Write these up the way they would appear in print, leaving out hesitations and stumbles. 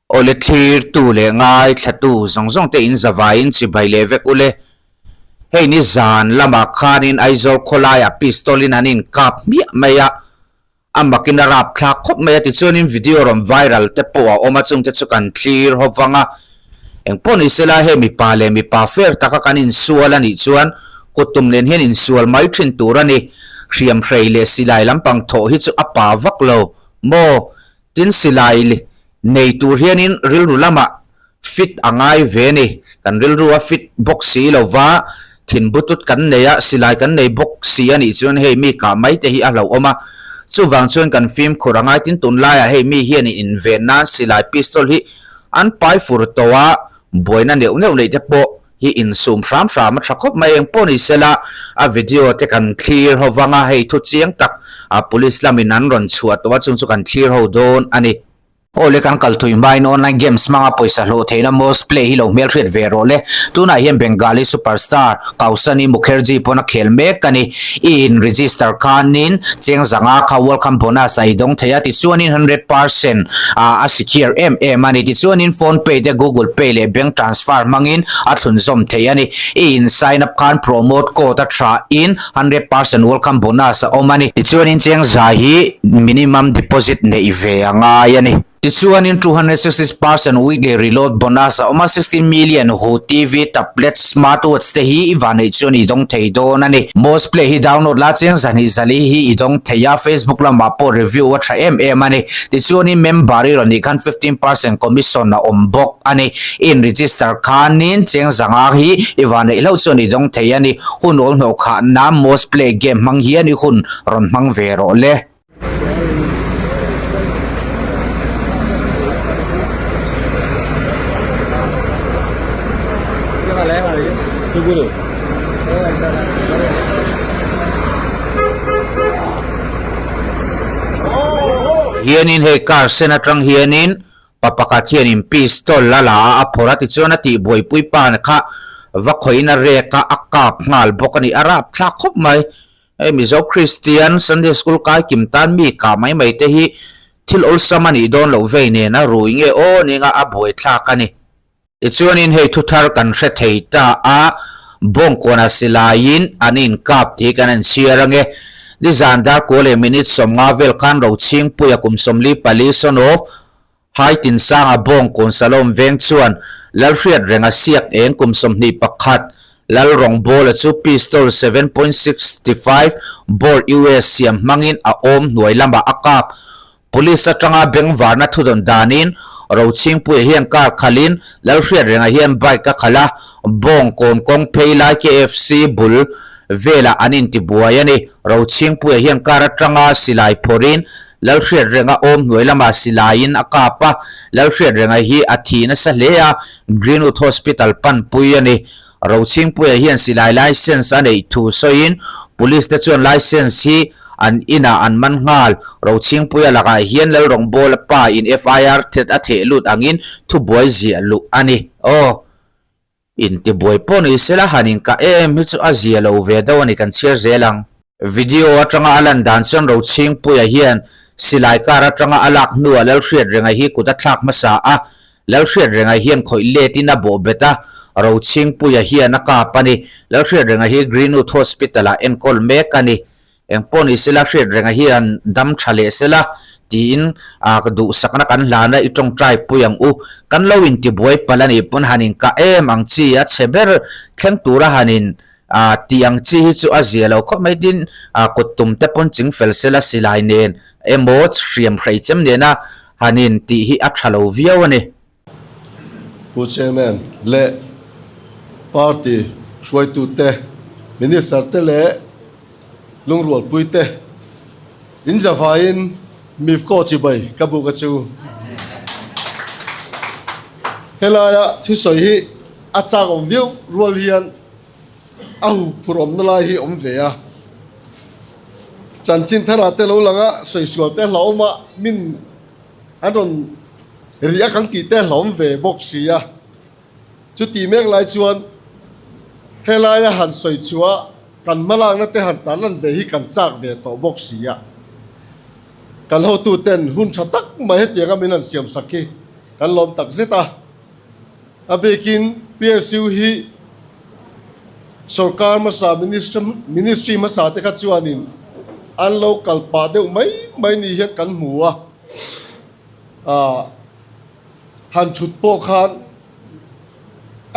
Awle thlirtu leh ngaithlatu zawng zawng te in zavaiin chibai leh vek ule. Hei ni zan lamah khanin Aizawl khawlaiah pistol in an inkap hmiah mai a, a makin a rapthlak khawp mai a tichuanin video rawn viral te pawh a awm a chungte chu kan thlir ho vang a. Engpawh ni sela hei mipa leh mipa fair taka kan insual a nih chuan kuttum nen hian insual mai thin tur a ni. Hriamhrei leh silai lampang thawh hi chu a pa vak lo maw? Tin silai nei tur hianin rilru lamah fit a ngai ve a ni. Kan rilru a fit bawk si lo va, thin butut kan nei a, silai kan nei bawk si a nih chuan hei mi kah mai te hi a hlauhawm a. Chuvang chuan kan fimkhur a ngai. Tin tunlaiah hei mi hian inven nan silai pistol hi an pai fur tawh a, buaina neuh neuh neih te pawh hi insum hram hram a tha khawp mai. Engpawh ni sela a video te kan thlir ho vang a, hei thu chiang tak a police lamin an rawn chhuah tawh a, chung chu kan thlir ho dawn a ni. Aw le kan kal thui hmain online games hmanga pawisa hlawh theihna Most Play hi lo hmelhriat ve rawh le. Tunah hian Bengali superstar Kausani Mukherjee pawn a khel mek a ni. I in register khanin cheng zanga kha welcome bonus a i dawng thei a, tichuanin 100% a secure em em a ni. Tichuanin phone pay te Google Pay leh bank transfer hmangin a thlunzawm thei a ni. I in sign up khan promote code a tha in 100% welcome bonus a awm a ni. Tichuanin cheng za hi minimum deposit neih ve a ngai a ni. Tichuanin 260% weekly reload bonus a awm a, 16 million hu TV, tablet, smartwatch te hi i vanneih chuan i dawng thei dawn a ni. Most Play hi download la chiang zahnih zali hi i dawng thei a, Facebook lamah pawh review a tha em em a ni. Tichuanin member i rawn nih khan 15% commission a awm bawk a ni. I in register khanin cheng zanga hi i vanneih hlauh chuan i dawng thei a ni. Hun awl hnawh khah nan Most Play game hmang hian i hun rawn hmang ve rawh le. Hianin hei car sen atang hianin pa pakhat hianin pistol a la a a phawrh a tichuan a tihbuaipui pa kha va khawihin a rek a a kap nghal bawk a ni a rapthlak khawp mai. Hei Mizo Kristian Sunday School kai kim tan mi kah mai mai te hi thil awlsam a nih dawn loh vei nen a rui nge aw ninga a buaithlak a ni. Tichuanin hei thuthar kan hre thei ta a, Bawngkawn a silaiin an inkap tih kan han chhiar ange. Nizan darkua leh minute 50 vel khan Rochhingpuia kum 44 son of Haitinsanga Bawngkawn Salom veng chuan Lalhriat renga siak eng kum 21 Lal rawngbawla chu pistol 7.65 bore US siam hmangin a awm hnuai lamah a kap. Police atanga bengvarna thudawn danin Rochhingpuia hian car khalhin Lalhriat renga hian bike a khalh a, Bawngkawn kawng phei lai KFC bul velah an intibuai a ni. Rochhingpuia hian car atanga silai phawrhin Lalhriatrenga awm hnuai lamah silaiin a kap a, Lalhriatrenga hi a thi nasa hle a, Greenwood Hospital panpui a ni. Rochhingpuia hian silai licence a neih thu sawiin Police te chuan licence hi an inah an man nghal. Rochhingpuia lakah hian Lalrawngbawla pa in FIR thet a theh lut angin thubuai ziah luh a ni. Aw. Intibuai pawh ni sela han inkah em hi chu a zia lo ve deuh a ni kan chhiar zel ang. Video atanga a lan dan chuan Rochhingpuia hian silai car atanga a lak hnuah Lalhriatrenga hi kut a thlak hmasa a, Lalhriatrenga hian khawih letin a bawh bet a, Rochhingpuia hian a kap a ni. Lalhriatrenga hi Greenwood Hospital-ah enkawl mek a ni. Engpawh ni sela Hriatrenga hian dam tha leh sela tiin a ka duhsakna kan hlan a, i tawngtai pui ang u. Kan lo intibuai palh a nih pawn han inkah em ang chi a chhe ber thleng tura han in a tih ang chi hi chu a zia lo khawp mai tin a kut tum te pawn ching fel sela silai nen emaw hriam hrei chem nena han in tih hi a tha lo viau a ni. Pu Chairman leh Party hruaitute, Minister te leh lungrualpui te in zavaiin Mifco chibai ka buk a chu. Helaia thusawi hi a chak awm viau rual hian a huphurhawmna lai hi awm ve a. Chanchin tharah te lo lang a, sawi sual te hlauhawm a, min an rawn Ri a kan tih te hlawm ve bawk si a, chuti mek lai chuan helaia han sawi chhuah kan hmalakna te han tarlan ve hi kan chak ve tawh bawk si a. Kan hotu ten hun tha tak mai hetianga min han siam sak hi Kan lawm tak zet a. A bikin PSU hi sorkar hmasa minister ministry hmasa te kha chuanin an lo kal pah deuh mai mai ni hian kan hmu a. Aah han thut pawh khan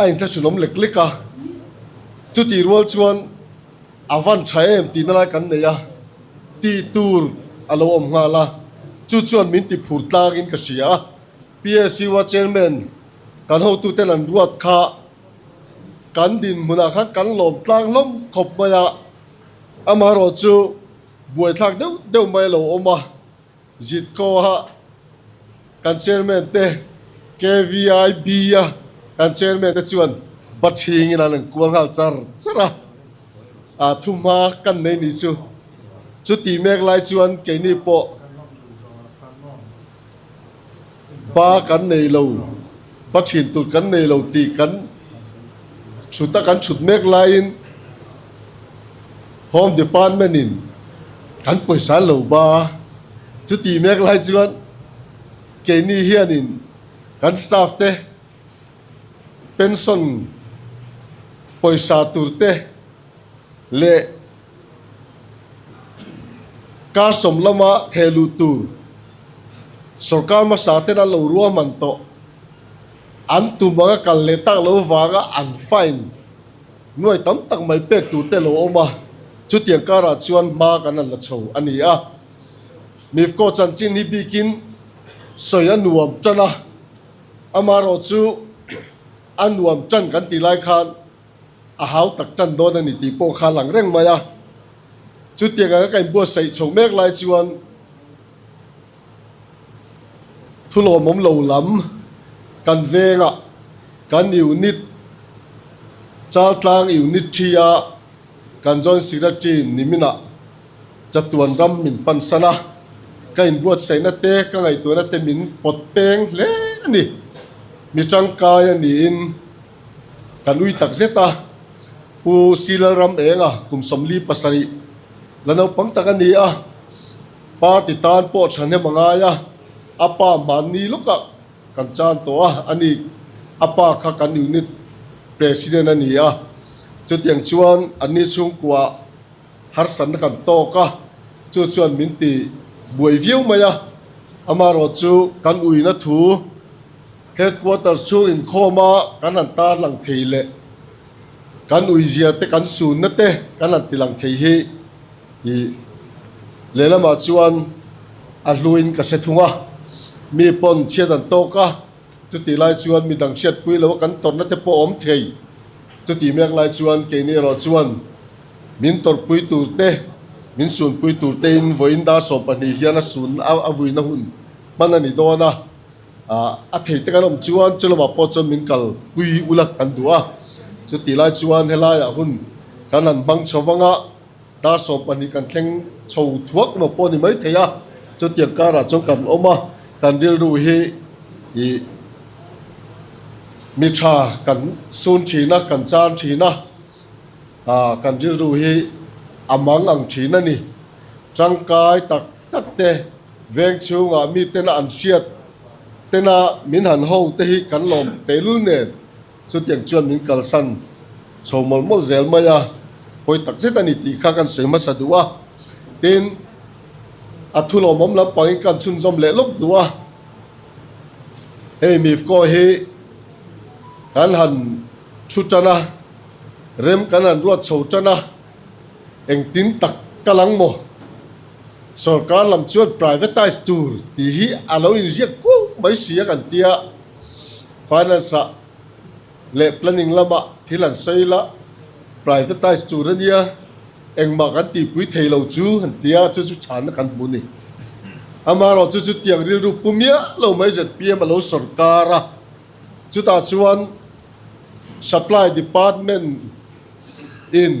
a inthlahrunawm lek lek a. Chutih rual chuan a van tha em tihna lai kan nei a, tih tur a lo awm nghal a, chu chuan min ti phur tlangin ka hria a. PSU a chairman kan hotuten an ruat kha kan dinhmunah khan kan lawm tlang hlawm khawp mai a, amaherawh chu buaithlak deuh deuh mai a lo awm a, Zitko a kan chairman te KVIB a kan chairman te chuan Bathingin an an kual nghal char char a, a thuhma kan nei ni chu chuti mek lai chuan keini pawh Ba kan nei lo, ba thin tur kan nei lo tih kan chhut a kan chhut mek laiin Home Department in kan pawisa an lo ba a, chutih mek lai chuan keini hianin kan staff te pension pawisa tur te leh Karsawm lama theh luh tur sorkar hmasa ten an lo ruahman tawh. An tum anga kal leh tak lo vanga an fine nuai tam tak mai pek tur te lo awm a, chutiang karah chuan hma kan han la chho a ni a. Mifco chanchin hi bikin sawi a nuam tan a, amaherawh chu a nuam tan kan tih lai khan a hau tak tan dawn a ni tih pawh kha a lang reng mai a. Chutiang anga ka inbuatsaih chho mek lai chuan thulawmawm lo lam kan vengah kan unit Chaltlang unit thi a kan joint secretary niminah chatuan ram min pansan a, ka inbuatsaihna te ka ngaihtuahna te min pawt peng hle a ni. Mi tangkai a niin Ka nui tak zet a, Pu Silal ram eng a, kum 47 la naupang tak a ni a, party tan pawh thahnem a ngai a, a pa hmanni lawkah kan chan tawh a, a ni, a pa kha kan unit president a ni a, chutiang chuan anni chhungkua harsatna kan tawk a, chu chuan min ti buai viau mai a, amaherawhchu kan uina thu. Headquarters chhung inkhawma kan han tarlang thei leh kan uizia te kan sunna te kan han tilang thei hi ih lehlamah chuan a hluin ka hre thung a, mi pawn chhiat an tawk a, chutih lai chuan mi dang hriatpui lo a kan tawrhna te pawh a awm thei. Chutih mek lai chuan keini erawh chuan min tawrhpui tur te, min sunpui tur tein vawiin dar 12 hian a sun a vuina hun hman a ni dawn a. A thei te kan awm chuan chu lamah pawh chuan min kal pui ula kan duh a, chutih lai chuan helaiah hun kan han hmang chho vang a, dar 12 kan thleng chho thuak emaw pawh a ni maithei a, chutiang karah chuan kan awm a, kan rilru hi ih mi tha kan sun thin a, kan chan thin a, ah kan rilru hi a mang ang thin a ni, tangkai tak tak te. Veng chhungah mi tena an hriat tena min han ho te hi kan lawm tehlul nen chutiang chuan min kalsan chho mawlh mawlh zel mai a, pawi tak zet a ni tih kha kan sawi hmasa duh a. Tin, a thu lawmawm lampangin kan chhunzawm leh lawk duh a, hei Mifco hi kan han thu tan a, rem kan han ruat chho tan a, engtin tak ka lang maw? Sorkar lam chuan privatise tur tih hi a lo inziak kuau mai si a kan tia. Finance ah leh planning lamah thil an sawi la, privatise tur a nia, engmah kan tihpui thei lo chu han tia, chu chu chhanna kan hmu a ni. Amaherawh chu chutiang rilru pu miah lo mai zpm a lo sorkar a, chutah chuan supply department in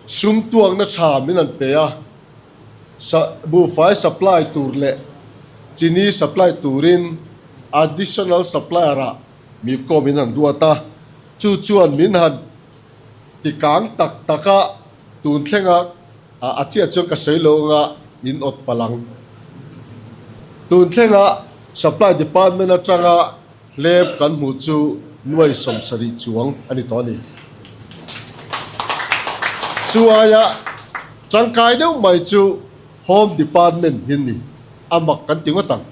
Sum tuakna tha min an pe a, buhfai supply tur leh chini supply turin additional supplier ah Mifco min han ruat a, chu chuan min han ti kang tak tak a, tun thlenga a chiah chuan ka sawi lo anga min awt palh ang. Tun thlenga. Supply Department atanga hlep kan hmuh chu nuai 70 chuang a ni tawh a ni. Chu aia tangkai deuh mai chu Home Department hi ni a mak kan ti ngawt ang.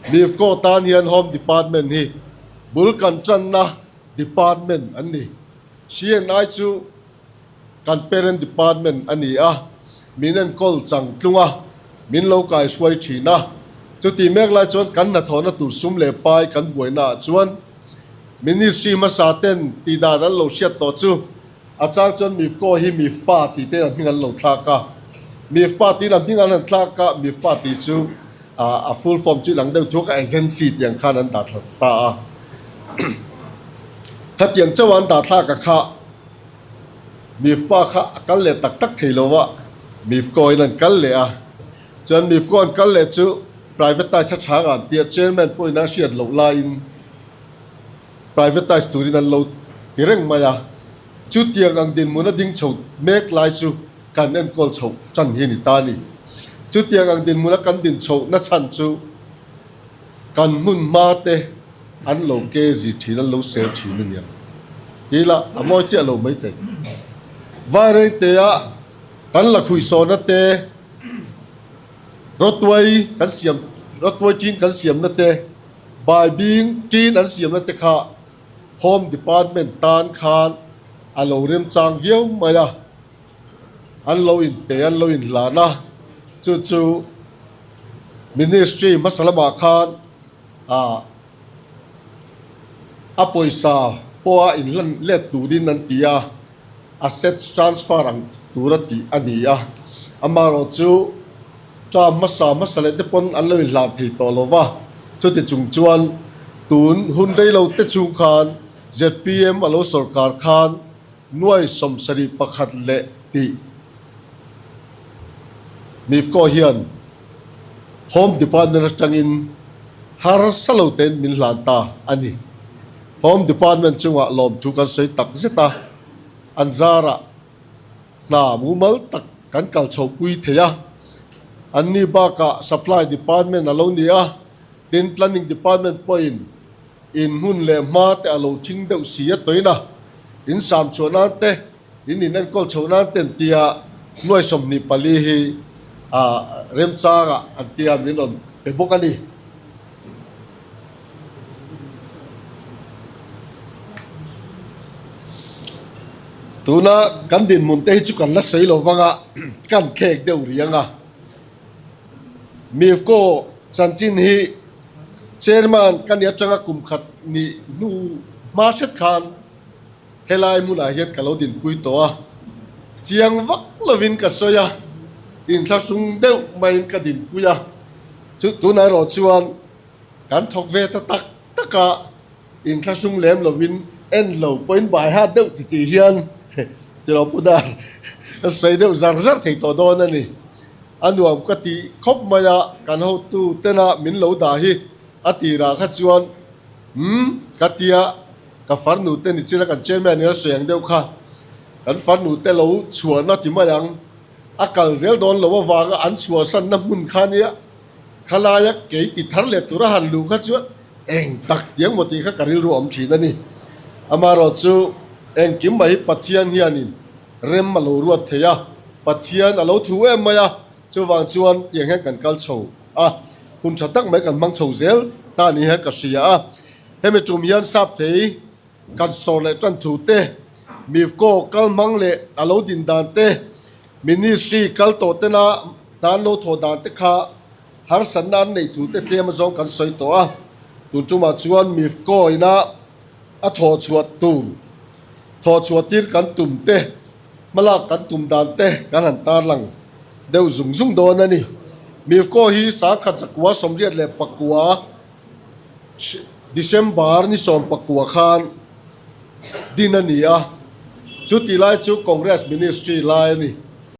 Mifco tan hian Home Department hi bul kan tanna department an ni. CNI chu kan parent department a ni a, min enkawl chang tlung a, min lo kaihruai thin a. Chuti mek lai chuan kan hnathawhna tur sum leh pai kan buaina ah chuan Ministry hmasa ten tihdan an lo hriat tawh chu a chang chuan Mifco hi Mifpa tih ten an hming an lo thlak a. Mifpa tiin an hming an han thlak a, Mifpa tih chu a full form chu inang deuh thuak a agency tih ang khan an dah thla ta a. Khatiang chauh an dah thlak a kha. Mifpa kha a kal leh tak tak thei lo a, Mifco in an kal leh a. Chuan Mifco an kal leh chu privatise a chhang an tia chairman pawhin a hriat loh laiin privatise turin an lo ti reng mai a. Chutiang ang dinhmun a ding chho mek lai chu kan enkawl chhoh tan hi a ni ta a ni. Chutiang ang dinhmun a kan din chhoh na chhan chu Kan hmun hma te an lo ke zi thin, an lo sel thin a nia. Ti ila a mawi chiah lo mai thei. Vairengtea kan la khuihsawhna te, rawtuai kan siam, rawtuai tin kan siamna te, baibing tin an siamna te kha Home Department tan khan a lo remchang viau mai a. An lo inpe, an lo inhlan a, chu chu Ministry hmasa lamah khan ah a pawisa pawha inhlan let turin an ti a, assets transfer ang tura tih a ni a. Amaherawh chu term hmasa hmasa leh te pawn an lo inhlan thei tawh lo va, chuti chung chuan tun hun reilo te chhung khan zpm a lo sawrkar khan Nuai 71 leh tih Mifco hian Home Department atangin harsa lo tein min hlan ta a ni. Home Department chungah lawmthu kan sawi tak zet a, an zarah hna mumal tak kan kal chhopui thei a. Anni bakah Supply Department a lo ni a, tin Planning Department pawhin In hmun leh hma te a lo thing deuh si a tawin a, in sam chhuah nan te, in in enkawl chhoh nan te an tia, nuai 24 hi a remchangah an tia min rawn pe bawk a ni. Tuna kan dinhmun te hi chu kan la sawi lo vang a, kan khek deuh riang a. Mifco chanchin hi Chairman ka ni atanga kum khat ni hnu hma hret khan helai hmunah hian ka lo dinpui tawh a, chiang vak lovin ka sawi a, inthlahrung deuh maiin ka dinpui a, chu tunah erawh chuan kan thawk ve ta tak tak a, inthlahrung lem lovin en lo pawhin bai hat deuh titih hian tilo pu dar ka sawi deuh zar zar thei tawh dawn a ni. A nuam ka ti khawp mai a, kan hotu tena min lo dah hi a tirah kha chuan umm ka tia, ka farnu te ni chila kan chairman in a sawi ang deuh kha, kan farnu te lo chhuahna ti mai ang, a kal zel dawn lo avanga an chhuahsanna hmun kha nia, khalaia kei ti thar leh tura han luh kha chuan eng tak tiang maw tih kha ka rilru a awm thin a ni. Amaherawh chu engkim mai hi Pathian hianin Rem a lo ruat thei a, Pathian a lo thu em mai a, chuvang chuan tiang hian kan kal chho a, hun tha tak mai kan hmang chho zel ta ni hian ka hria a. Hemi tum hian sap thei kan sawr leh tan thu te, Mifco kal hmang leh a lo din dan te, Ministry kal tawh tena hna an lo thawh dan te kha harsatna an neih thu te tlem azawng kan sawi tawh a. Tun tumah chuan Mifco ina a thawh chhuah tur Thawhchhuah tir kan tum te, hmalak kan tum dan te kan han tarlang deuh zung zung dawn a ni. Mifco hi 1989 December ni 19 khan din a ni a, chu tih lai chu Congress Ministry lai a ni.